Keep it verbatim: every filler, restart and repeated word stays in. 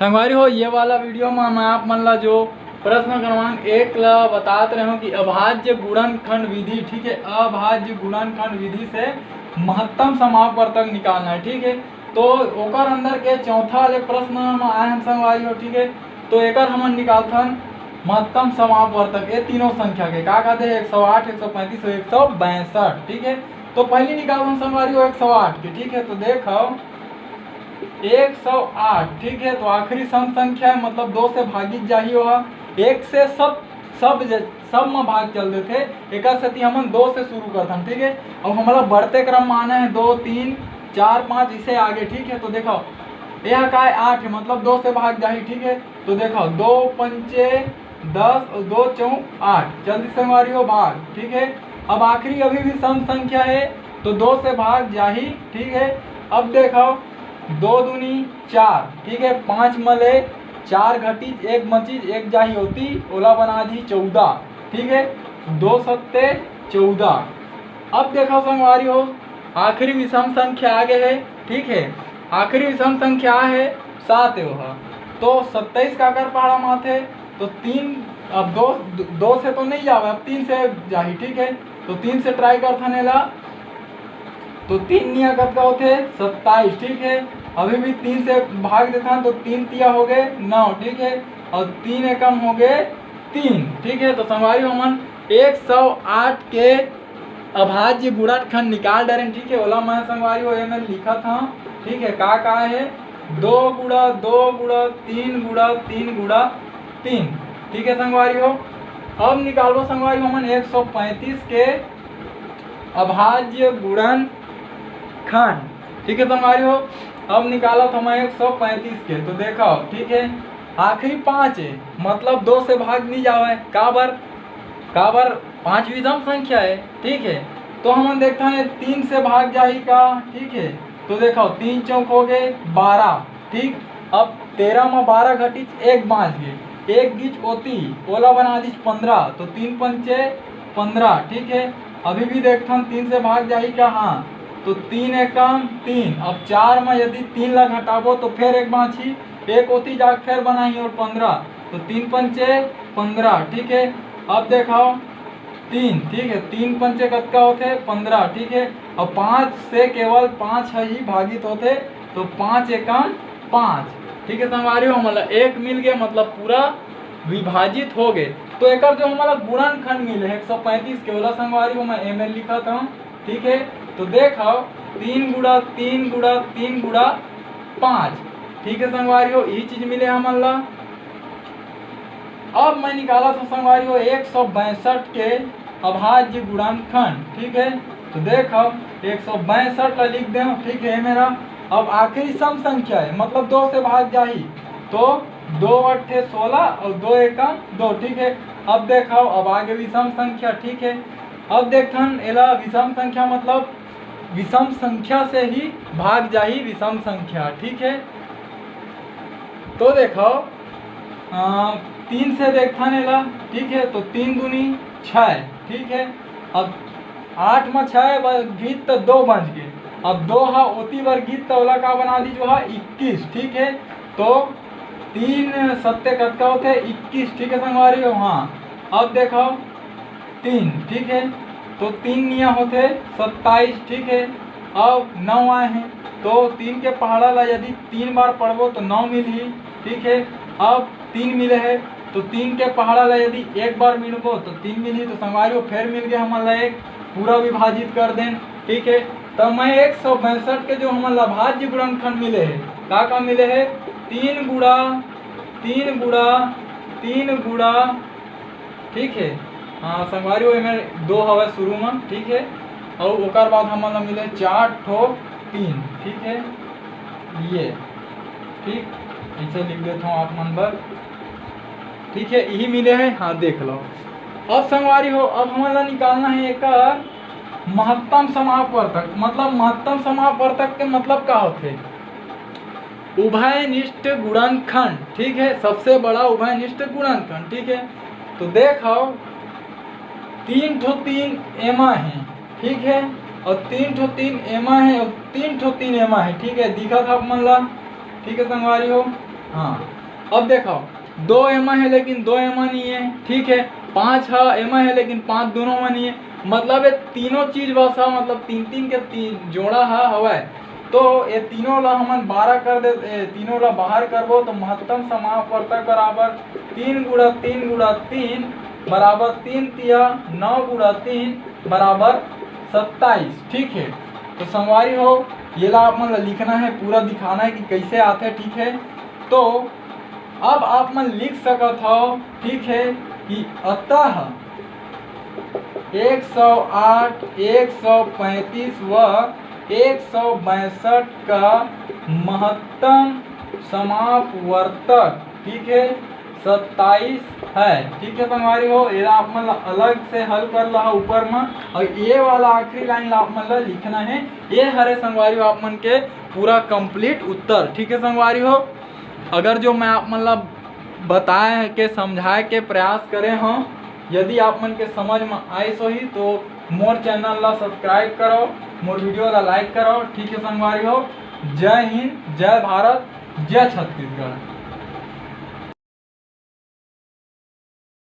संगवारी हो, ये वाला वीडियो में मैं आप मन ला जो प्रश्न क्रमांक एक ला बतात रहे हूँ कि अभाज्य गुणनखंड विधि, ठीक है, अभाज्य गुणनखंड विधि से महत्तम समापवर्तक निकालना है, ठीक है। तो ओकर अंदर के चौथा वाले प्रश्न में आए हम संगवारी हो, ठीक है। तो एकर हमन निकालथन महत्तम समापवर्तक, ये तीनों संख्या के का कहते हैं, एक सौ आठ, एक सौ पैंतीस और एक सौ बैसठ, ठीक है। तो पहली निकालथन संगवारी हो एक सौ आठ के, ठीक है। तो देखो एक सौ आठ, ठीक है, तो आखिरी सम संख्या है, मतलब दो से भागित जाही ओहा। एक से सब सब ज- सब में भाग चल देथे, एकर सेती हमन दो से शुरू करथन, ठीक है। अब हमला बढ़ते क्रम में आना है, दो, तीन, चार, पाँच, इसे आगे, ठीक है। तो देखो यह का है, आठ है, मतलब दो से भाग जाही, ठीक है। तो देखो दो पंचे दस और दो चौक आठ, जल्दी संगवारी हो भाग, ठीक है। अब आखिरी अभी भी सम संख्या है, तो दो से भाग जाही, ठीक है। अब देखो दो दूनी चार, ठीक है, पाँच में ले चार घटीच एक बचीच एक जाही होती, ओला बना दी चौदह, ठीक है, दो सत्ते चौदह। अब देखो संगवारी हो, आखिरी विषम संख्या आगे है, ठीक है, आखिरी विषम संख्या है सात, ओहा तो सत्ताईस काकर पहाड़ा माथे, तो तीन, अब दो, दो से तो नहीं जावे, अब तीन से जाही, ठीक है। तो तीन से ट्राई करथन एला, तो तीन निया कतका होथे, सत्ताईस, ठीक है। अभी भी तीन से भाग देथन तो तीन तिया हो गए नौ, ठीक है, और तीन एकम हो गए तीन, ठीक है। तो संगवारी हो हमन एक सौ आठ के अभाज्य गुणनखंड निकाल डरेन, ठीक है। ओला मैं संगवारी हो एमे लिखत हूँ, ठीक है, का का है, दो गुणा दो गुणा तीन गुणा तीन गुणा तीन, ठीक है संगवारी हो। अब निकालबो संगवारी हो हमन एक सौ पैंतीस के अभाज्य गुणनखंड, ठीक है संगवारी हो। अब निकालत हम एक सौ पैंतीस के, तो देखो, ठीक है, आखिरी पाँच है, मतलब दो से भाग नहीं जावे, काबर, काबर पाँच विषम संख्या है, ठीक है। तो हमन देखथन ये तीन से भाग जाही का, ठीक है। तो देखो तीन चौक हो गए बारह, ठीक। अब तेरह में बारह घटीच एक बाँच गए, एक गीच ओती, ओला बना दीच पंद्रह, तो तीन पंचे पंद्रह, ठीक है। अभी भी देखथन तीन से भाग जाही का, हाँ, तो तीन एकम तीन। अब चार में यदि तीन ला घटाबो तो फिर एक बाँचही, एक ओती जाके फिर बनाही और पंद्रह, तो तीन पंचे पंद्रह, ठीक है। अब देखो तीन, ठीक है, तीन पंचे कतका होथे, पंद्रह, ठीक है। और पाँच से केवल पाँच ही भागित होथे, तो पाँच एकम पाँच, ठीक है संगवारी हो, हमन ला एक मिल गए, मतलब पूरा विभाजित हो गए। तो एकर जो हमन ला गुणनखंड मिले है एक सौ पैंतीस के, ओला संगवारी हो मैं एमे लिखत हूँ, ठीक है। तो देखो तीन गुणा तीन गुणा तीन गुणा पाँच, ठीक है संगवारी हो, यही चीज मिले हमन ला। अब मैं निकालत हूँ संगवारी हो एक सौ बैसठ के अभाज्य गुणनखंड, ठीक है। तो देखो एक सौ बैसठ ला लिख दे, ठीक है मेरा। अब आखिरी सम संख्या है, मतलब दो से भाग जाही, तो दो अट्ठे सोलह और दो एकम दो, ठीक है। अब देखो अब आगे विषम संख्या, ठीक है। अब देखथन एला विषम संख्या मतलब विषम संख्या से ही भाग जाही विषम संख्या, ठीक है। तो देखो अ, तीन से देखथन एला, ठीक है, तो तीन दूनी छः, ठीक है। अब आठ में छः बर गीत तो दो बच गए, अब दो हा ओती बर गीत तो ओला का बना दी जो हा इक्कीस, ठीक है। तो तीन सत्ते कतका होथे, इक्कीस, ठीक है संगवारी हो। हाँ अब देखो तीन, ठीक है, तो तीन निया होथे सत्ताईस, ठीक है। अब नौ आए हैं, तो तीन के पहाड़ा ला यदि तीन बार पढ़बो तो नौ मिलही, ठीक है। अब तीन मिले है, तो तीन के पहाड़ा ला यदि एक बार मिलबो तो तीन मिलही, तो संगवारी हो फेर मिल गए हमन ला एक, पूरा विभाजित कर देन, ठीक है। तो मैं एक सौ बैसठ के जो हमन ला भाज्य गुणनखंड मिले है, का का मिले है, तीन गुणा तीन गुणा तीन गुणा, ठीक है। हाँ संगवारी हो, एमे दो हवे शुरू में, ठीक है, और ओकर बाद हमन ला मिले चार ठो तीन, ठीक है, ये, ठीक, इसे लिख देता हूँ आप मन बर, ठीक है, यही मिले है। हाँ देख लो, अब संगवारी हो, अब हमन ला निकालना है एकर महत्तम समापवर्तक, मतलब महत्तम समापवर्तक के मतलब का होथे, उभयनिष्ठ गुणनखंड, ठीक है, सबसे बड़ा उभयनिष्ठ गुणनखंड, ठीक है। तो देखो तीन ठो तीन एमा है, ठीक है, और तीन ठो तीन एमा है और तीन ठो तीन एमा है, ठीक है, दिखत आप मन ला, ठीक है संगवारी हो। हाँ, अब देखो, दो एमा है लेकिन दो एमा नहीं है, ठीक है। पाँच ह एमा है लेकिन पाँच दोनों में नहीं है। मतलब ये तीनों चीज बस ह, मतलब तीन तीन के तीन जोड़ा ह हवय। तो ये तीनों ला हमन बारह कर दे, ए, तीनों ला बाहर करबो तो महत्तम समापवर्तक बराबर तीन गुणा तीन गुणा तीन बराबर तीन तिया नौ गुणा तीन बराबर सत्ताईस। ठीक है, तो संगवारी हो, ये ला आप मन ला लिखना है, पूरा दिखाना है कि कैसे आते, ठीक है। तो अब आप मन लिख सकत हो, ठीक है, कि अतः एक सौ आठ, एक सौ पैंतीस व एक सौ बासठ का महत्तम समापवर्तक, ठीक है, सत्ताईस है। ठीक है संगवारी हो, एला आप मन ला अलग से हल कर ला ऊपर में, और ये वाला आखिरी लाइन ला आप मन ला लिखना है। ये हरे संगवारी हो आप मन के पूरा कंप्लीट उत्तर। ठीक है संगवारी हो, अगर जो मैं आप मन ला बताए के समझाए के प्रयास करे हूँ, यदि आप मन के समझ में आइस होही तो मोर चैनल ला सब्सक्राइब करो, मोर वीडियो ला लाइक करो। ठीक है संगवारी हो, जय हिंद, जय भारत, जय छत्तीसगढ़।